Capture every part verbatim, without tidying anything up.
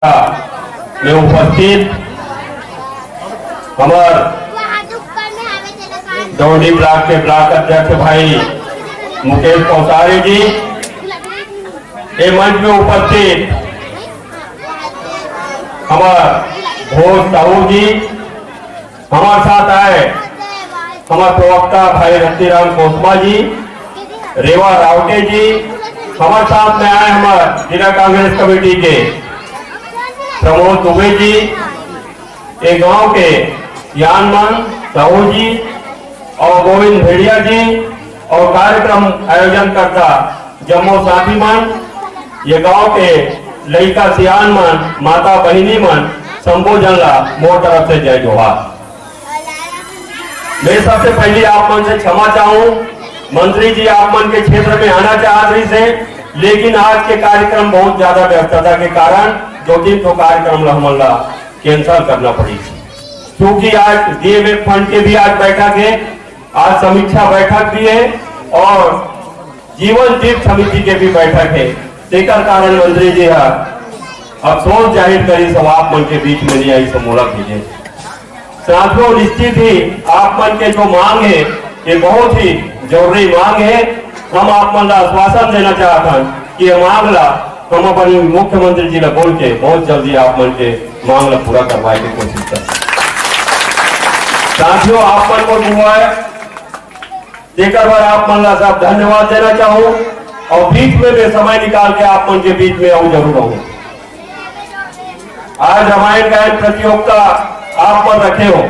में उपस्थित हमर डौंडी ब्लॉक के ब्लॉक अध्यक्ष भाई मुकेश पौसारी जी, ए मंच में उपस्थित हमर घोष साहू जी, हमर साथ आए हमर प्रवक्ता भाई रत्तीराम कोसमा जी, रेवा रावटे जी, हमर साथ में आए हमर जिला कांग्रेस कमेटी के प्रमोद दुबे जी, ये गांव के सियान मन, साहू जी और गोविंद भेड़िया जी और कार्यक्रम आयोजन करता जम्मो साथी मन, ये गांव के लइका सियान मन, माता बहिनी मन, संबो झन ला मोर तरफ से जय जोहार। मैं सबसे पहले आप मन से क्षमा चाहूं, मंत्री जी आप मन के क्षेत्र में आना चाहत रहिस हे, लेकिन आज के कार्यक्रम बहुत ज्यादा व्यस्तता के कारण दो तीन ठो कार्यक्रम ला हमन ला cancel करना पड़ी, क्योंकि आज डीएमएफ फंड के भी आज बैठक है, आज समीक्षा बैठक भी है और जीवन दीप समिति के भी बैठक है। तेकर कारण मंत्री जी हा अफसोस जाहिर करिस, सब आप मन के बीच में नहीं आई, सब मोला भेजे। साथियों, निश्चित ही आप मन के जो मांग है, ये बहुत ही जरूरी मांग है। हम आप मन ला आश्वासन देना चाहत हन कि ये मांग ला हम अपन मुख्यमंत्री जी ला बोल के बहुत जल्दी आप मन के मांग ला पूरा करवाए के कोशिश कर। साथियों, आप मन को दुआ है, तेकर बर आप मन ला सब धन्यवाद देना चाहूं और बीच में मैं समय निकाल के आप मन के बीच में आऊं, जरूर आऊं। आज रामायण गायन प्रतियोगिता आप मन रखे हो।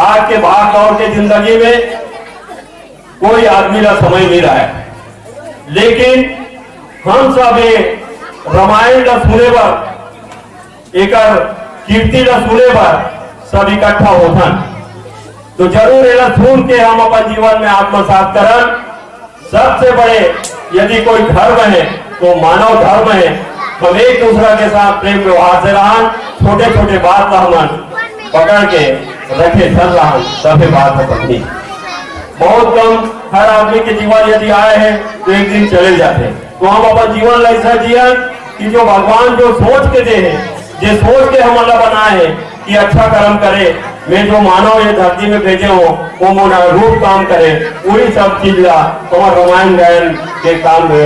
आज के भाग दौड़ के जिंदगी में कोई आदमी ला समय नहीं रहा है, लेकिन हम सब ये रामायण ला सुने बर, एकर कीर्ति ला सुने बर सब इकट्ठा होथन। तो जरूर एला सुन के हम अपन जीवन में आत्मसात करन। सबसे बड़े यदि कोई धर्म है तो मानव धर्म है। हम एक दूसरा के साथ प्रेम व्यवहार से रहन, छोटे छोटे बात ला हमन पकड़ के रखे सर रहन, तभे बात ह बनी। बहुत कम, हर आदमी के जीवन यदि आए है तो एक दिन चले जाते। तो हम अपन जीवन ला ऐसा जियन कि जो भगवान जो सोच के दे है, जे सोच के हमन ला बनाए है कि अच्छा कर्म करे, मैं जो मानव ये धरती में भेजे हो, वो मोर अनुरूप काम करे, वही सब चीज ला हमर रामायण गायन के काम, अ,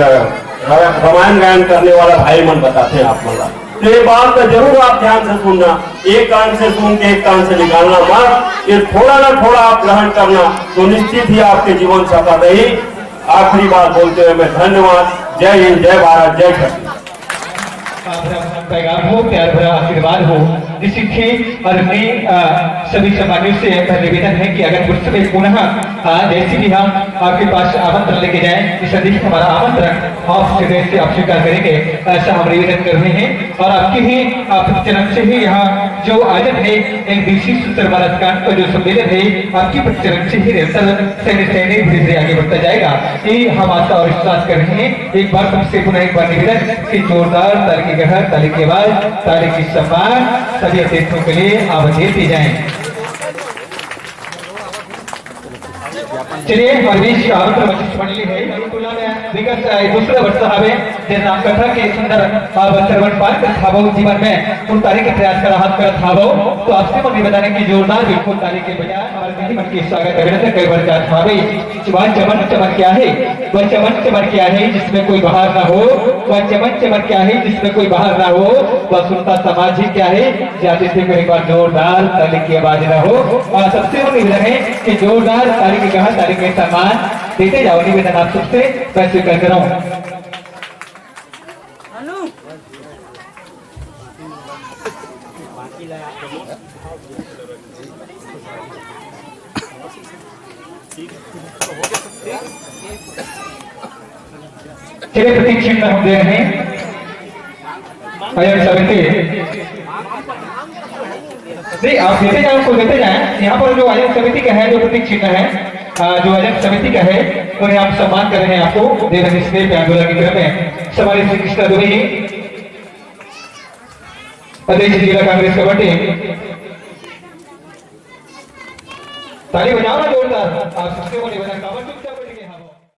रामायण गायन करने वाला भाई मन बताते हैं आप मन ला। तो ये बात का जरूर आप ध्यान से सुनना, एक कान से सुन के एक कान से निकालना मत। ये थोड़ा ना थोड़ा आप ग्रहण करना, तो निश्चित ही आपके जीवन सफल रही। आखिरी बात बोलते हुए मैं धन्यवाद। जय हिंद, जय भारत, जय छत्तीसगढ़। आप पैगाम हो, प्यार भरा आशीर्वाद हो, निश्चित ही। और अपने, अ, सभी सम्मानियों से यह निवेदन है कि अगर कुछ समय पुनः, अ, जैसे भी हम आपके पास आमंत्रण लेके जाएं, इस संदेश हमारा आमंत्रण आप हृदय से आप स्वीकार करेंगे, ऐसा हम निवेदन कर रहे हैं। और आपके ही, आप चरण से ही यहाँ जो आयोजन है, एक विशिष्ट सर्वमानस कांड का जो सम्मेलन है, आपके प्रति चरण से ही निरंतर सैन्य सैन्य धीरे धीरे आगे बढ़ता जाएगा, ये हम आशा और विश्वास कर रहे हैं। एक बार सबसे पुनः एक बार निवेदन कि जोरदार ताली की गहर, ताली की आवाज, ताली की सम्मान सभी अतिथियों के लिए आप देते जाएं। चलिए, हमारे बीच आमंत्रण मंच मंडली है, तुला में विगत, अ, दूसरा वर्ष हवे, जे नाम कथा के सुंदर, अ, श्रवण पाठ करत हावो, जीवन में उतारे के प्रयास करा हाथ करत हावो, तो आपसे मन निवेदन है कि जोरदार बिल्कुल ताली के बजाय हमारे सभी मन के स्वागत अभिनंदन कई बार जात हावे। वह चमन चमन क्या है, वह चमन चमन क्या है जिसमें कोई बहार ना हो, वह चमन चमन क्या है जिसमें कोई बहार ना हो, वह सुंदरता समाज ही क्या है, जाते थे को एक बार जोरदार ताली की आवाज ना हो। और सबसे बड़ी निवेदन है कि जोरदार ताली की कहा, ताली के सम्मान देते जाओ। निवेदन आप सबसे मैं स्वीकार कर रहा हूँ। चलिए, प्रतीक चिन्ह हम दे रहे हैं। आयोजन समिति, नहीं, आप देते जाओ, कोई देते जाए। यहाँ पर जो आयोजन समिति का है, जो प्रतीक चिन्ह है, आ, जो आयोजन समिति का है, उन्हें आप सम्मान कर रहे हैं, आपको दे रहे हैं स्नेह प्यार दुलार के क्रम में। हमारे श्री कृष्णा दुबे जी, अध्यक्ष जिला कांग्रेस कमेटी। ताली बजाओ ना जोरदार। आप सबसे बड़ी बजा, कांवर चुपचाप बैठ गए।